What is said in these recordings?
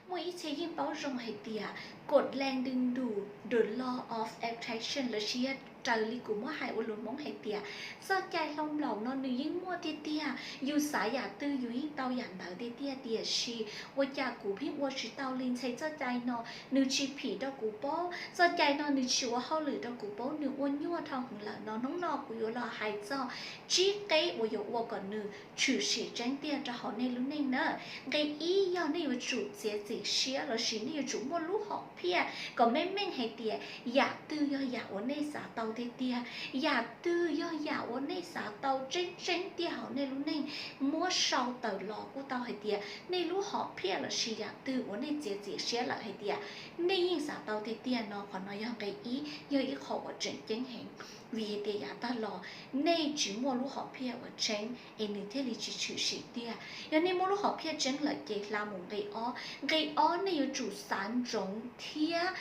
Muaj ib txhia yeej paub zoo hais tias กฎแรงดึงดูด the law of attraction lossis yog raws li kuv muab hais ua lus Hmoob hais tias txoj cai hlau nplaum no nws yeej muaj tiag tiag, yus xav yam twg yus yeej tau yam ntawd tiag tiag, tiam sis ua cas kuv pheej ua tsis tau li? Ntshai txoj cai no nws tsis phim rau kuv paub, txoj cai no nws tsis ua hauj lwm rau kuv paub, nws ua nyuaj dhau heev lawm no. Hnub no kuv yuav los hais txog tsib qeb uas yuav ua kom nws tshwm sim tseeb tiag rau hauv nej lub neej na. Nqe ib yog nej yuav tsum txiav txim siab lossis nej yuav tsum muaj lub hom phiaj kom meej meej hais tias yam twg yog yam uas nej xav tau tiag tiag, yam twg yog yam uas nej xav tau tseeb tseeb tiag hauv nej lub neej. Muab sau tawm los kuj tau hais tias nej lub hom phiaj lossis yam twg uas nej txiav txim siab lawm hais tias nej yeej xav tau tiag tiag no. Qhov no yog nqe ib, yog ib qho uas tseem ceeb heev, vim hais tias yav tag los nej tsis muaj lub hom phiaj uas tseeb es nws thiaj li tsis tshwm sim tiag. Yog nej muaj lub hom phiaj tseeb lawm ces hla mus nqe ob. Nqe ob nej yuav tsum xav ntsoov thiab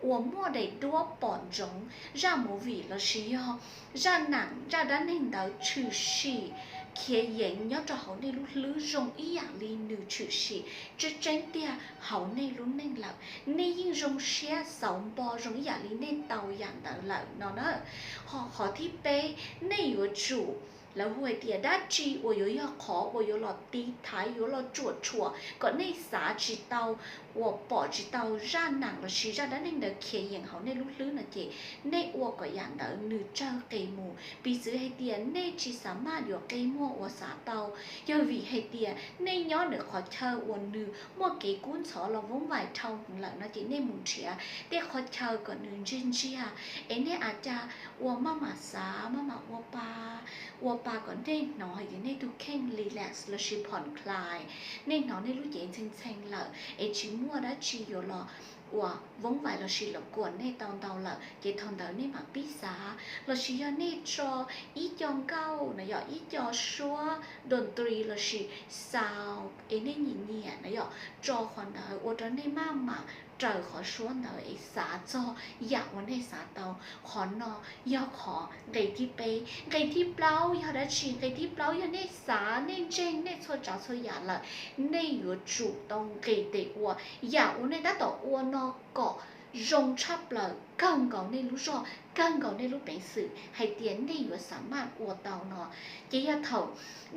uas muaj daim duab pom ntsoov zaj movie lossis yog zaj nam zaj dab neeg ntawd tshwm sim khiav yeev nyob rau hauv nej lub hlwb zoo ib yam li nws tshwm sim tseeb tseeb tiag hauv nej lub neej lawm. Nej yeej zoo siab xauv npo zoo ib yam li nej tau yam ntawd lawm no na. Ho qhov thib peb, nej yuav tsum, lawv hu hais tias dab tsi uas yuav yog qhov uas yuav los tiv thaiv, yuav los tsuam tshuam kom nej xav tsis tau, uas pom tsis tau zaj nam lossis zaj dab neeg ntawd khiav yeem hauv nej lub hlwb no ces nej ua kom yam ntawd nws tsawg qis mus. Piv txwv hais tias nej tsis xav maj yuav qe muag uas xav tau, yog vim hais tias nej nyob ntawm qhov chaw uas nws muaj kev kub ntxhov los voob vais dhau lawm no ces nej mus nrhiav tej qhov chaw kom nws ntsiag ntsiag es nej a cas ua maj mam xav, maj mam ua pa, ua pa kom nej hnov hais tias nej tus kheej relax lossis phom dlhais, nej hnov nej lub cev ntxhee ntxhee lawm es tsis muaj dab tsi yuav los uas voob vais lossis los kuam nej tau ntau lawm ces thaum ntawd nej mam pib xav. Lossis yog nej tso ib co nkauj no yog ib co suab dontri lossis sound es nej nyiam nyiam no yog tso qhov ntawd ua rau nej maj mam raws qhov suab ntawd es xav txog yam uas nej xav tau. Qhov no yog qhov nqe thib peb. Nqe thib plaub yog dab tsi? Nqe thib plaub yog nej xav, nej ntseeg nej txhua tsav txhua yam lawm, nej yuav tsum tau nqis tes ua yam uas nej tab tom ua no kom zoo tshaj plaws kawg nkaus nej lub zog, kawg nkaus nej lub peev xwm hais tias nej yuav xav maj ua tau no. Ces yog thaum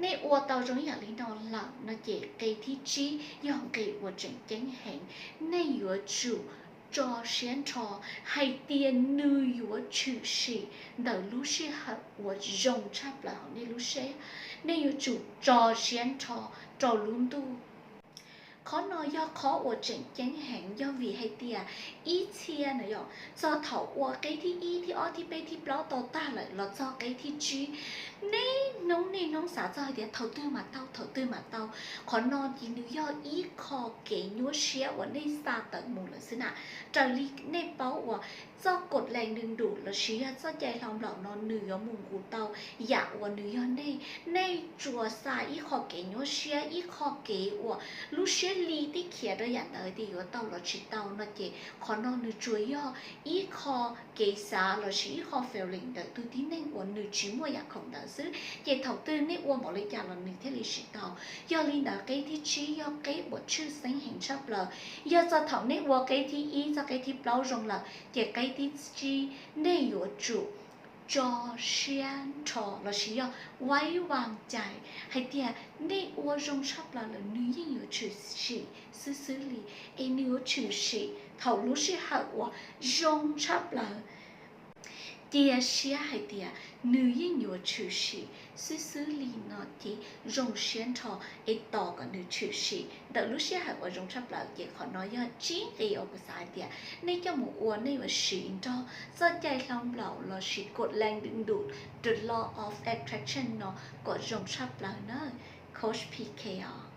nej ua tau zoo ib yam li no lawm no ces nqe thib tsib yog nqe uas tseem ceeb heev. Nej yuav tsum tso siab nrho hais tias nws yuav tshwm sim ntawm lub sij hawm uas zoo tshaj plaws hauv nej lub siab. Nej yuav tsum tso siab nrho rau lub ntuj. Qhov no yog qhov uas tseem ceeb heev, yog vim hais tias ib txhia no yog txog thaum ua qeb thib ib, thib ob, thib peb, thib plaub tau tag lawm los txog qeb thib tsib, niaj hnub niaj hnub xav txog hais tias thaum twg mam tau, thaum twg mam tau. Qhov no ces nws yog ib qho kev nyuaj siab uas nej xa tawm mus lawm xwb na. Raws li nej paub uas txoj กฎแรงดึงดูด lossis yog txoj cai hlau nplaum no nws yuav mus nqus tau yam uas nws yog nej. Nej tsuas xa ib qho kev nyuaj siab, ib qho kev uas lub siab li tib khiav rau yam ntawd tias yuav tau los tsis tau no ces qhov no nws tsuas yog ib qho kev xav lossis ib qho feeling ntawm tus tib neeg uas nws tsis muaj yam khoom ntawd xwb. Ces thaum twg nej ua npaum li cas los nws thiaj li tsis tau. Yog li ntawd qeb thib tsib yog qeb uas tshwj xeeb heev tshaj plaws. Yog txog thaum nej ua qeb thib ib txog qeb thib plaub zoo lawm ces qeb thib tsib nej yuav tsum tso siab nrho lossis yog ไว้วางใจ hais tias nej ua zoo tshaj plaws lawm nws yeej yuav tshwm sim xwb xwb li, es nws yuav tshwm sim thaum lub sij hawm uas zoo tshaj plaws. Cia siab hais tias nws yeej yuav tshwm sim xwb xwb li no ces zoo siab nrho es tos kom nws tshwm sim ntawm lub sij hawm uas zoo tshaj plaws. Ces qhov no yog tsib nqe uas kuv xav hais tias nej coj mus ua nej yuav siv nrog txoj cai hlau nplaum lossis กฎแรงดึงดูด the law of attraction no kom zoo tshaj plaws na. Coach P K os.